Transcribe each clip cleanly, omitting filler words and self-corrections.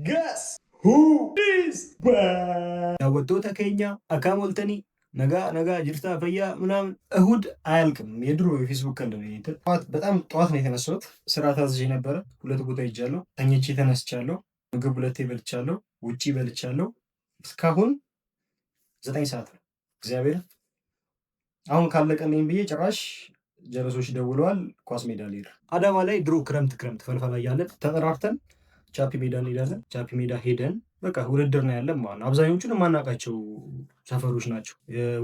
Guess who is back? Daawwattoota keenya, akkam ooltanii? Nagaa nagaa jirtaa? Fayyaa ምናምን። እሁድ አያልቅም። የድሮ የፌስቡክ ቀልድ ነው። ጠዋት በጣም ጠዋት ነው የተነሳሁት። ስራ ታዝዤ ነበረ። ሁለት ቦታ ሄጃለሁ። ተኝቼ ተነስቻለሁ። ምግብ ሁለቴ በልቻለሁ። ውጪ በልቻለሁ። እስካሁን 9 ሰዓት ነው። እግዚአብሔር አሁን ካለቀልኝ ብዬ ጭራሽ ጀለሶች ደውለዋል። ኳስ ሜዳ ልሄድ። አዳማ ላይ ድሮ ክረምት ክረምት ፈልፈላ እያለን ተጠራርተን ቻፒ ሜዳ እንሄዳለን። ቻፒ ሜዳ ሄደን በቃ ውድድር ነው ያለን ማለት ነው። አብዛኞቹን የማናውቃቸው ሰፈሮች ናቸው።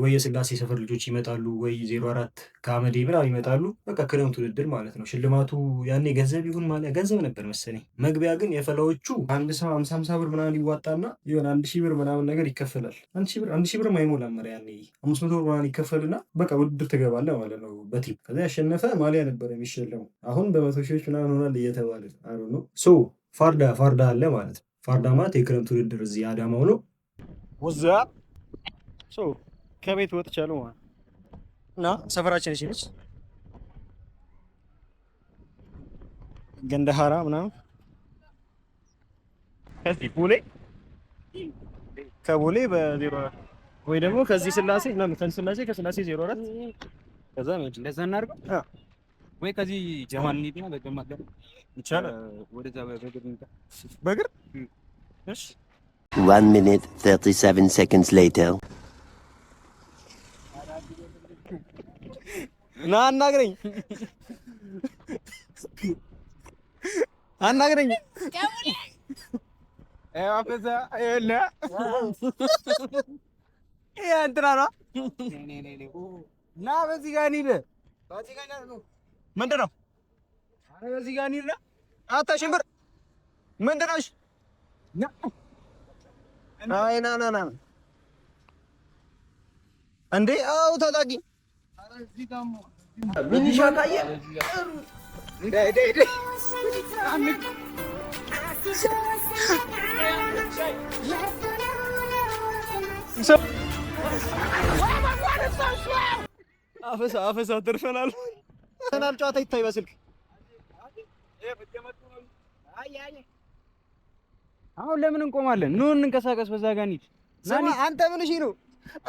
ወይ የስላሴ ሰፈር ልጆች ይመጣሉ፣ ወይ 04 ከአመዴ ምናምን ይመጣሉ። በቃ ክረምት ውድድር ማለት ነው። ሽልማቱ ያኔ ገንዘብ ይሁን ማለት ገንዘብ ነበር መሰለኝ። መግቢያ ግን የፈላዎቹ አንድ ሰው 50 50 ብር ምናምን ይዋጣና የሆነ 1,000 ብር ምናምን ነገር ይከፈላል። 1,000 ብር፣ 1,000 ብር አይሞላም ያኔ፣ 500 ብር ምናምን ይከፈልና በቃ ውድድር ትገባለህ ማለት ነው በ team። ከዚያ ያሸነፈ ማሊያ ነበር የሚሸለመው። አሁን በመቶ ሺዎች ምናምን ሆኗል እየተባለ ነው። So ፋርዳ ፋርዳ አለ ማለት ነው። ፋርዳ ማለት የክረምት ውድድር እዚህ አዳማው ነው። What's up? So ከቤት ወጥቻለሁ ማለት እና ሰፈራችን እቺ ነች። ገንደሃራ ምናምን ከዚህ ቦሌ፣ ከቦሌ በ04 ወይ ደግሞ ከዚህ ስላሴ ምናምን፣ ከስላሴ ከስላሴ 04 ከዛ ነው። እንደዛ እናድርገው ወይ ከዚህ ጀማል እንሂድና በጀማል ደግሞ ይቻላል። ወደዛ በእግር እንሂድ። በእግር፣ እሺ። 1 minute, 37 seconds later. ና አናግረኝ፣ አናግረኝ። አፈዛ ይኸውልህ። ይሄ እንትና ነው። ና በዚህ ጋር እንሂድ። ምንድን ነው? ኧረ በዚህ ጋር እንሂድ ና። አንተ ሽምብር ምንድን ነው? እሺ አይ ና ና ና እንዴ! አው ታጣቂ ሚኒሻ ካየ ዳይ ዳይ። አፈሳ አፈሳ ተርፈናል። ተናል ጨዋታ ይታይ በስልክ። አሁን ለምን እንቆማለን? ኑ እንንቀሳቀስ። በዛ ጋር እንሂድ። ስማ አንተ ምን እሺ ነው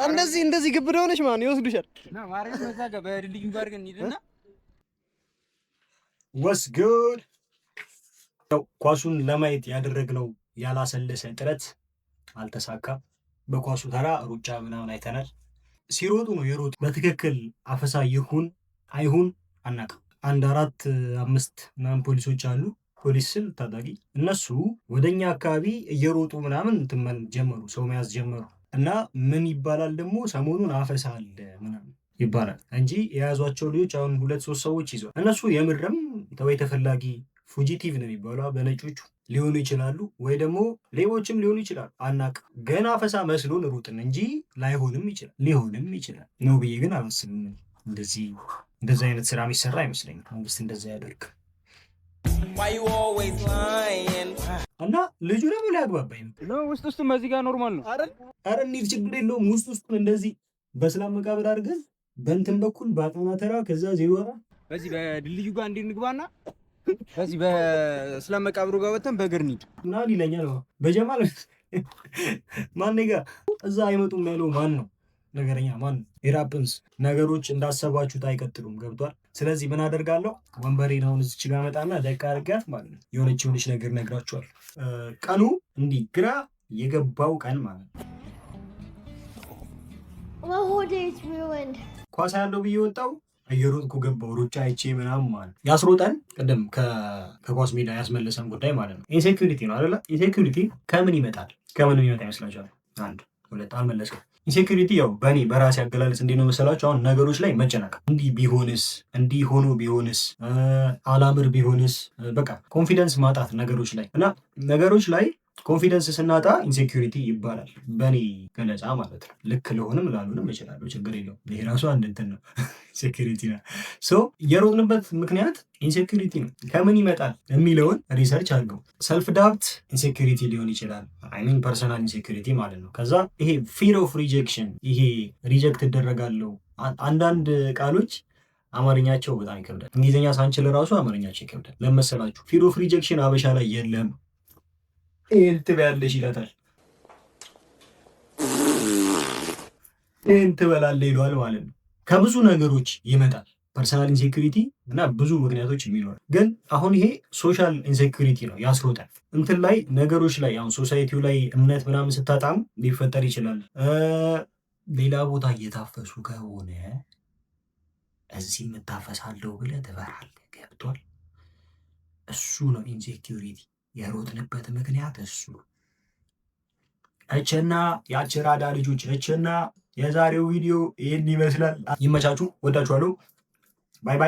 እንደዚህ እንደዚህ ግብድ ሆነሽ ማን ይወስዱሻል? ና ማርያም በዛ ጋር በድልድዩ ጋር ግን እንሂድና What's good? ያው ኳሱን ለማየት ያደረግነው ያላሰለሰ ጥረት አልተሳካም። በኳሱ ተራ ሩጫ ምናምን አይተናል። ሲሮጡ ነው የሮጡ። በትክክል አፈሳ ይሁን አይሁን አናውቅም። አንድ አራት አምስት ምናምን ፖሊሶች አሉ። ፖሊስ ስል ታጣቂ። እነሱ ወደኛ አካባቢ እየሮጡ ምናምን ትመን ጀመሩ፣ ሰው መያዝ ጀመሩ። እና ምን ይባላል ደግሞ ሰሞኑን አፈሳ አለ ምናምን ይባላል እንጂ የያዟቸው ልጆች አሁን ሁለት ሶስት ሰዎች ይዘዋል። እነሱ የምርም ወይ ተፈላጊ fugitive ነው የሚባለው በነጮቹ ሊሆኑ ይችላሉ፣ ወይ ደግሞ ሌቦችም ሊሆኑ ይችላሉ። አናቅም። ገና አፈሳ መስሎን ሩጥን እንጂ ላይሆንም ይችላል፣ ሊሆንም ይችላል ነው ብዬ ግን አላስብም። እንደዚህ እንደዚህ አይነት ስራ የሚሰራ አይመስለኝም። መንግስት እንደዛ ያደርግ እና ልጁ ደግሞ ሊያግባባኝ ነው። ውስጥ ውስጡን በዚህ ጋር normal ነው። ኧረ እንሂድ፣ ችግር የለውም። ውስጥ ውስጡን እንደዚህ በሰላም መቃብር አድርገን በእንትን በኩል በአጣና ተራ ከዛ 04 በዚህ በድልድዩ ጋር እንዲህ እንግባና በዚህ በእስላም መቃብሩ ጋር ወጥተን በእግር እንሂድ። ምናምን ይለኛል። በጀማል ማን ጋር እዛ አይመጡም ያለው ማን ነው? ነገረኛ ማን ነው? It happens። ነገሮች እንዳሰባችሁት አይቀጥሉም። ገብቷል። ስለዚህ ምን አደርጋለሁ? ወንበሬን አሁን እዚች ጋር መጣና ደቃ አድርጊያት ማለት ነው። የሆነች የሆነች ነገር ነግራችኋል። ቀኑ እንዲህ ግራ የገባው ቀን ማለት ነው። My whole day is ruined. ኳስ ያለው ብዬ ወጣው፣ እየሮጥኩ ገባው፣ ሩጫ አይቼ ምናምን ማለት ያስሮጠን ቅድም ከኳስ ሜዳ ያስመለሰን ጉዳይ ማለት ነው። Insecurity ነው አይደለ? Insecurity ከምን ይመጣል? ከምን ይመጣ ይመስላችኋል? አንድ ሁለት አልመለስኩም። Insecurity ያው በእኔ በራሴ አገላለጽ እንዴት ነው መሰላችሁ? አሁን ነገሮች ላይ መጨነቅ፣ እንዲህ ቢሆንስ፣ እንዲህ ሆኖ ቢሆንስ፣ አላምር ቢሆንስ፣ በቃ confidence ማጣት ነገሮች ላይ። እና ነገሮች ላይ confidence ስናጣ insecurity ይባላል። በእኔ ገለጻ ማለት ነው። ልክ ልሆንም ላልሆንም እችላለሁ፣ ችግር የለውም። ይሄ ራሱ አንድ እንትን ነው፣ insecurity ነው። So የሮጥንበት ምክንያት insecurity ነው። ከምን ይመጣል የሚለውን research አድርገው self doubt insecurity ሊሆን ይችላል። I mean personal insecurity ማለት ነው። ከዛ ይሄ fear of rejection፣ ይሄ reject እደረጋለሁ። አንዳንድ ቃሎች አማርኛቸው በጣም ይከብዳል። እንግሊዝኛ ሳንችል ራሱ አማርኛቸው ይከብዳል። ለመሰላችሁ fear of rejection አበሻ ላይ የለም። ይህን ትበያለሽ ይላታል። ይህን ትበላለህ ይለዋል ማለት ነው። ከብዙ ነገሮች ይመጣል personal insecurity እና ብዙ ምክንያቶች የሚኖር፣ ግን አሁን ይሄ social insecurity ነው ያስሮጣል። እንትን ላይ ነገሮች ላይ አሁን society ው ላይ እምነት ምናምን ስታጣም ሊፈጠር ይችላል። ሌላ ቦታ እየታፈሱ ከሆነ እዚህ የምታፈሳለሁ ብለህ ትፈራለህ። ገብቷል? እሱ ነው insecurity። የሮጥንበት ምክንያት እሱ እችና ያች ራዳ ልጆች እችና የዛሬው ቪዲዮ ይህን ይመስላል። ይመቻችሁ። ወዳችኋለሁ። Bye bye።